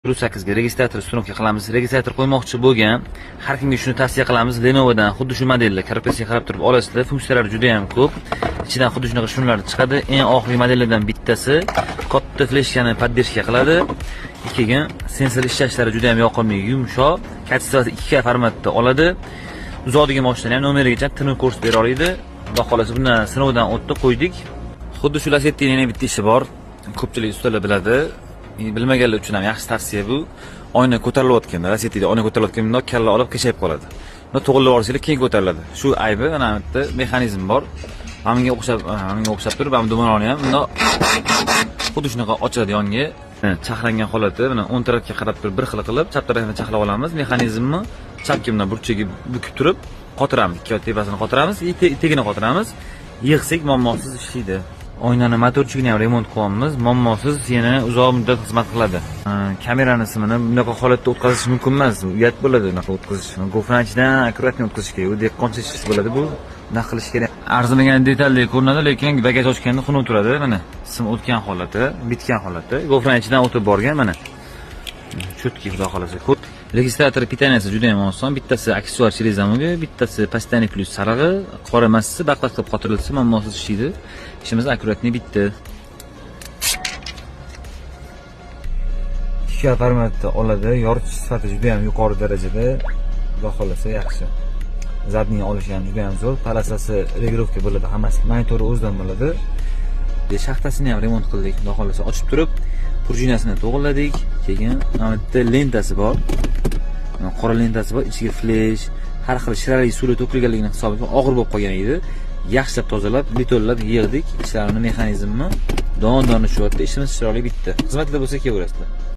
Plus 8 ga registrator установка qilamiz. Registrator qo'ymoqchi bo'lgan har kimga shuni tavsiya qilamiz. Lenovodan xuddi shu modelda коробка siga qarab turib olasizlar. Funksiyalari juda ham ko'p. Ichidan xuddi shunaqa shunlar chiqadi. Eng oxirgi modellardan bittasi katta fleshkani поддержка qiladi. Keyin sensor ishlashlari juda ham yoqimli, yumshoq. Качество si 2K formatda oladi. Uzoqdagi mashinani ham nomerigacha tiniq ko'rsatib bera oladi. Xudo xohlasa, bundan sinovdan o'tdi, qo'ydik. Xuddi shu Lasettining yana bitta ishi bor. Ko'pchilik ustalar biladi. Bilmaganlar uchun ham yaxshi tavsiya bu. Oyna ko'tarilayotganda, Lasettida oyna ko'tarilayotganda bundoq kalla olib qiyshayib qoladi. Buni to'g'rilab olsanglar, keyin ko'tariladi. Shu aybi, mana bu yerda mexanizm bor. Mana bunga o'xshab turib, mana bu dumaloni ham bundoq xuddi shunaqa ochiladi yonga. Charxlangan holati, mana o'ng tarafga qarab turib bir xil qilib, chap tarafini charxlab olamiz. Mexanizmni chapga bundan burchagiga bukib turib qotiramiz. Ikki tepasini qotiramiz, tagini qotiramiz. Yig'sak, muammosiz ishlaydi. Oynani motorchigini ham remont qilyapmiz. Muammosiz yana uzoq muddat xizmat qiladi. Kamerani simini bunaqa holatda o'tkazish mumkin emas. Uyat bo'ladi bunaqa o'tkazish. Gofrani ichidan аккуратно o'tkazish kerak. U dehqoncha ish bo'ladi bu. Bunaqa qilish kerak. Arzimagan detaldek ko'rinadi, lekin bagaj ochganda xunuk turadi. Mana sim o'tgan holati, bitgan holati. Gofrani ichidan o'tib borgan mana. Чётки, xudo xohlasa. Ko'p. Registrator питания si juda ham oson. Bittasi aksessuar через замок, bittasi постоянный плюс sarig'i, qora massasi baqlab qilib qotirilsa, muammosiz ishlaydi. Ishimiz аккуратный bitdi. 2K formatda oladi, yoritish sifati juda ham yuqori darajada. Xudo xohlasa, yaxshi. Задний olishi ham juda ham zo'r. Полоса si регулировка bo'ladi, hammasi monitori o'zidan bo'ladi. Shaxtasini ham remont qildik, xudo xohlasa, ochib turib prujinasini to'g'irladik. Keyin mana bu yerda lentasi bor. Mana qora lentasi bor, ichiga flesh, har xil shirali suvlar to'kilganligini hisobiga og'ir bo'lib qolgan edi. Yaxshilab tozalab, betollab yig'dik. Ichlarini mexanizmni don-don tushyapti. Ishimiz chiroyli bitdi. Xizmatda bo'lsa kelaverasizlar.